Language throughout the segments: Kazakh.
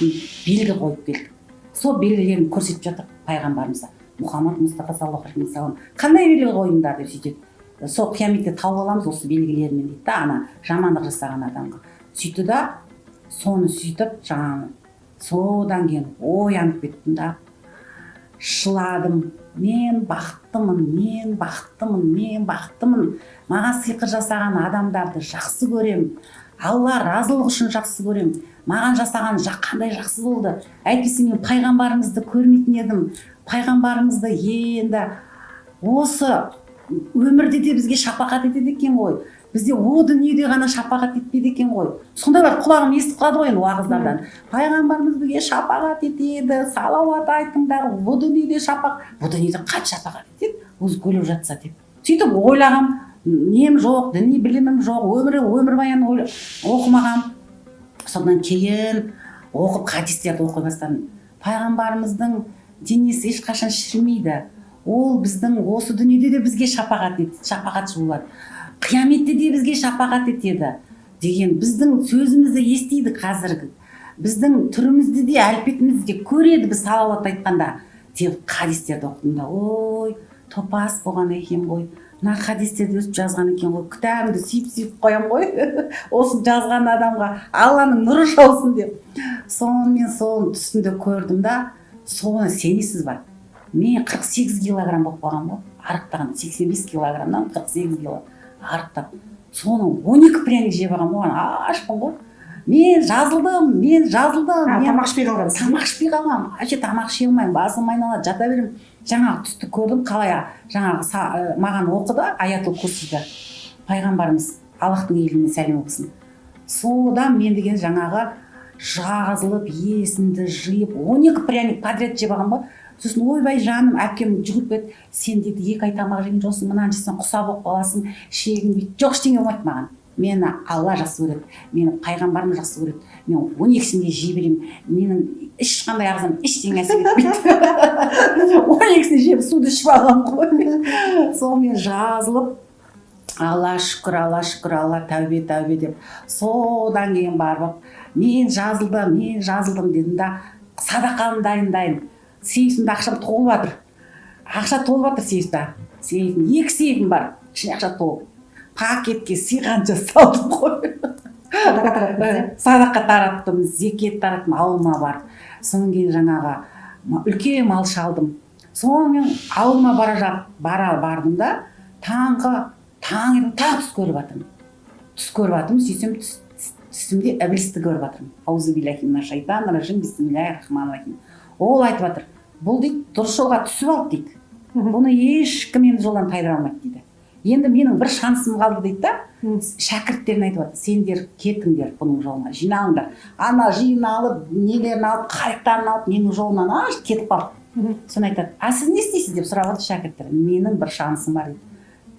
шығатын белгі қойып келді. Сол белгілерін көрсетіп жатыр пайғамбарымыз Мұхаммад Мұстафа саллаллаху алейхи уассалам. Қандай белгі қойдыңдар деп сөйтеді. Сол қияметте тауып аламыз осы белгілерімен дейді да, ана жамандық жасаған адамға. Сөйтті да, соны сөйтіп жаңағы, содан кейін оянып кеттім да, жыладым. Мен бақыттымын, мен бақыттымын, мен бақыттымын. Маған сиқыр жасаған адамдарды жақсы көрем, Алла разылығы үшін жақсы көрем. Маған жасаған қандай жақсы болды. Әйтпесе мен пайғамбарымызды көрмейтін едім. Пайғамбарымызды енді осы өмірде де бізге шапағат етеді екен ғой, бізде о дүниеде ғана шапағат етпейді екен ғой. Сондайлар құлағым естіп қалады ғой енді уағыздардан: пайғамбарымыз бізге шапағат етеді, салауат айтыңдар, о дүниеде шапағат, бұл дүниеде қанша шапағат етеді, өзі өліп жатса деп. Сөйтіп ойлағам. Нем жоқ, діни білімім жоқ, өмірі өмірбаян оқымағам. Содан кейін оқып, хадистерді оқи бастадым. Пайғамбарымыздың денесі ешқашан шірімейді. Ол біздің осы дүниеде де бізге шапағат шапағатшы болады, қияметте де бізге шапағат етеді деген. Біздің сөзімізді естиді, қазіргі біздің түрімізді де, әлпетімізді де көреді біз салауат айтқанда деп хадистерді оқыдым да, ой, топас болған екен ғой, мына хадистерді өстіп жазған екен ғой. Кітабымды сүйіп сүйіп қоямын ғой, осыны жазған адамға Алланың нұры жаусын деп. Сонымен соны түсімде көрдім да, соны сенесіз ба, мен 48 килограмм болып қалғанмын ғой арықтаған. 85 килограммнан 48 кило арықтап, соны 12 пряник жеп алғанмын ғой. Ашпын ғой. Мен жазылдым, мен жазылдым. А, мен тамақ ішпей қалғансыз? Тамақ ішпей қалғанмын. Вообще тамақ іше алмаймын, басым айналады, жата беремін. Жаңағы түсті көрдім қалай, жаңағы маған оқыды аятул курсиді пайғамбарымыз, Аллахтың еліне сәлем болсын. Содан мен деген жаңағы жазылып, есімді жиып, 12 пряник подряд жеп алғанмын ғой. Сосын, ойбай, жаным, әпкем жүгіріп келді. Сен, дейді, 2 ай тамақ жеген жоқсың, мынаны жесең, құса болып қаласың, ішегің бүйтіп. Жоқ, ештеңе болмайды маған. Мені Алла жақсы көреді, мені пайғамбарым жақсы көреді. Мен 12-сін де жей беремін, менің ешқандай ағзам ештеңе әсер етпейді. 12-сін жеп, суды ішіп алғанмын ғой. Сонымен жазылып, Алла шүкір, Алла шүкір, Алла, тәубе, тәубе деп. Содан кейін барып, мен жазылдым, мен жазылдым дедім да, садақаны дайындайын. Сейфімде ақшам толып жатыр, ақша толып жатыр сейфта. Сейфім, екі сейфім бар, ішіне ақша толып, пакетке сыйғанша салдым ғой. Садақа тараттыңыз, иә? Садақа тараттым, зекет тараттым ауылыма барып. Содан кейін жаңағы үлкен мал шалдым. Сонымен ауылыма бара жат, бара бардым да, таңғы таңертең тағы түс көріп жатырмын. Түс көріп жатырмын. Сөйтсем, түсімде ібілісті көріп жатырмын. Аузубиллахи шайтан ражим, бисмиллахи рахмани рахим. Ол айтып жатыр: бұл, дейді, дұрыс жолға түсіп алды, дейді, бұны ешкім енді жолдан тайдыра алмайды, дейді. Енді менің бір шансым қалды, дейді да. Шәкірттеріне айтып жатыр: сендер кетіңдер бұның жолына, жиналыңдар. Ана жиналып, нелерін алып, қайықтарын алып, менің жолымнан аш кетіп қалды. Соны айтады: а сіз не істейсіз деп сұрап жатыр шәкірттер. Менің бір шансым бар, дейді.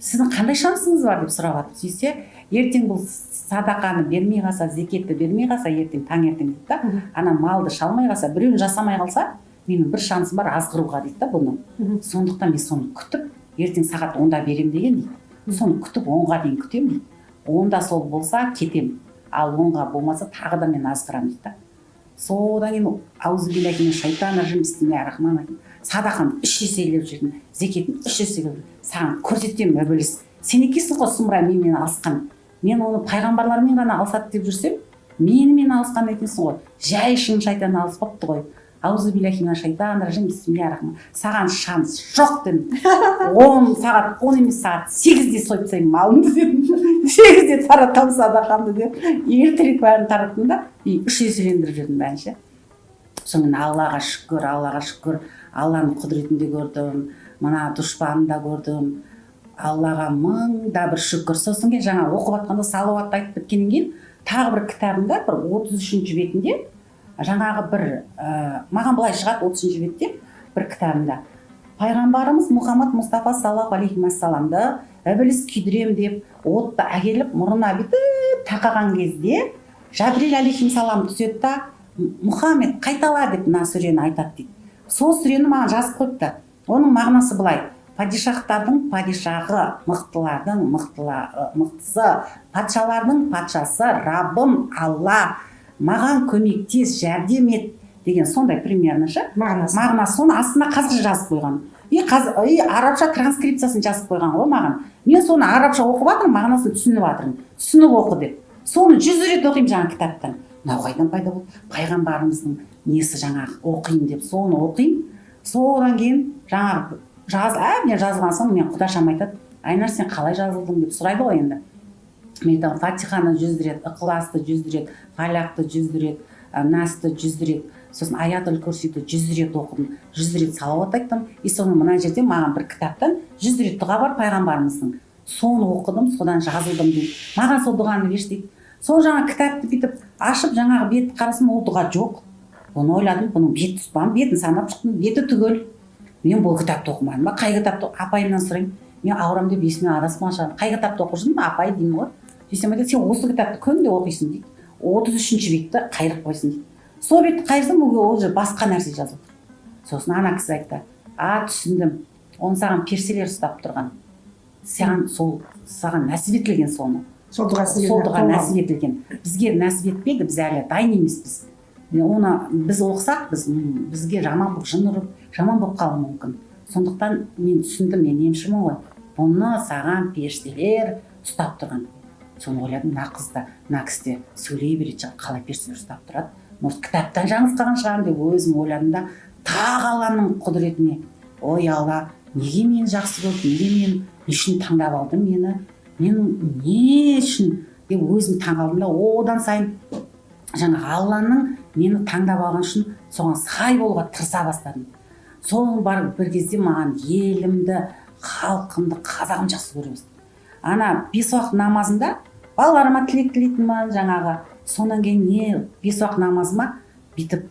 Сіздің қандай шансыңыз бар деп сұрап жатыр. Сөйтсе, ертең бұл садақаны бермей қалса, зекетті бермей қалса, ертең таңертең, дейді да, ана малды шалмай қалса, біреуін жасамай қалса, менің бір шансым бар азғыруға, дейді да, бұны. Сондықтан мен соны күтіп, ертең сағат 10-да беремін деген, дейді. Соны күтіп, 10-ға дейін күтемін, дейді. 10-да сол болса, кетемін, ал 10-ға болмаса, тағы да мен азғырамын, дейді да. Содан кейін аузубиллахи шайтан ражим, бисмиллахи рахмани рахим, садақаны үш еселеп жібердім, зекетін үш еселеп. Саған көрсетемін, ібіліс, сен екенсің ғой сұмырай менімен алысқан. Мен оны пайғамбарлармен ғана алысады деп жүрсем, менімен алысқан екенсің ғой. Жай шын шайтан алыспапты ғой. Аузубиллахи шайтан ражим, бисмиллахи рахман, саған шанс жоқ дедім. 10, сағат 10 емес, сағат 8-де сойып тастаймын малымды дедім, 8-де таратамын садақамды деп. Ертерек бәрін тараттым да, и үш еселендіріп жібердім бәрін ше. Сонымен Аллаға шүкір, Аллаға шүкір. Алланың құдіретін де көрдім, мына дұшпанын да көрдім. Аллаға мың да бір шүкір. Сосын кейін жаңа оқып жатқанда, салауатты айтып біткеннен кейін, тағы бір кітабымда бір 33-бетінде жаңағы бір маған былай шығады: 33-бетте бір кітабымда пайғамбарымыз Мұхаммад Мұстафа саллаллаху алейхи уассаламды ібіліс күйдірем деп, отты әкеліп мұрнына бүйтіп тақаған кезде, Жабрил алейхиссалам түседі да, Мұхаммед, қайтала деп мына сүрені айтады дейді. Сол сүрені маған жазып қойыпты. Оның мағынасы былай: падишахтардың падишахы, мықтылардың мықтысы, патшалардың патшасы Раббым Алла. Маған көмектес, жәрдем ет деген сондай примерно ше. Мағынасы. Мағынасы. Соны астына қазақша жазып қойған и арабша транскрипциясын жазып қойған ғой маған. Мен соны арабша оқып жатырмын, мағынасын түсініп жатырмын. Түсініп оқы деп, соны 100 рет оқимын жаңағы кітаптан. Мынау қайдан пайда болды, пайғамбарымыздың несі, жаңағы оқимын деп соны оқимын. Содан кейін жаңағы әбден жазылған соң, мен құдашам айтады: «Айнар, сен қалай жазылдың?» – деп сұрайды ғой енді. Мен айтамын: «Фатиханы 100 рет, Ықыласты 100 рет, Фаляқты 100 рет, Насты 100 рет, сосын Аятул Курсиді 100 рет оқыдым, 100 рет салауат айттым. И соны мына жерде маған бір кітаптан 100 рет дұға бар пайғамбарымыздың, соны оқыдым, содан жазылдым», – дейді. «Маған сол дұғаны берші», – дейді. Сол жаңа кітапты бүйтіп ашып, жаңағы бетті қарасам, ол дұға жоқ. Оны ойладым, бұның беті тұспан, бетін санап шықтым, беті түгел. Мен бұл кітапты оқымадым ба, қай кітапты? Апайымнан сұраймын. Мен ауырамын деп есімнен адасып шығармын. «Қай кітапты оқып жүрмін, апай?» – деймін ғой. Сөйтсем айтады: «Сен осы кітапты күнде оқисың», – дейді. «33-бетті қайырып қойсын», – дейді. Сол бетті қайырсам, ол уже басқа нәрсе жазып отыр. Сосын ана кісі айтты: «А, түсіндім, оны саған періштелер ұстап тұрған, саған сол, саған нәсіп етілген соны». Сол дұға сізге Сол дұға қолға. нәсіп етілген, бізге нәсіп етпеді, біз әлі дайын емеспіз. Оны біз оқысақ, бізге жаман болып, жын ұрып, жаман болып қалуы мүмкін. Сондықтан мен түсіндім, мен емшімін ғой, бұны саған періштелер ұстап тұрған. Соны ойладым: мына қыз да, мына кісі де сөйлей беретін шығар, қалай періштелер ұстап тұрады, может, кітаптан жаңылыс қалған шығармын деп өзім ойладым да, тағы Алланың құдіретіне: «Ой, Алла, неге мені жақсы көрді, неге мен, не үшін таңдап алдың мені, мен не үшін?» – деп өзім таңқалдым да, одан сайын жаңағы Алланың мені таңдап алған үшін соған сай болуға тырыса бастадым. Соны барып бір кезде маған елімді, халқымды, қазағым жақсы көре бастадым. Ана бес уақыт намазында балаларыма тілек тілейтінмін жаңағы. Содан кейін не, бес уақыт намазыма бүйтіп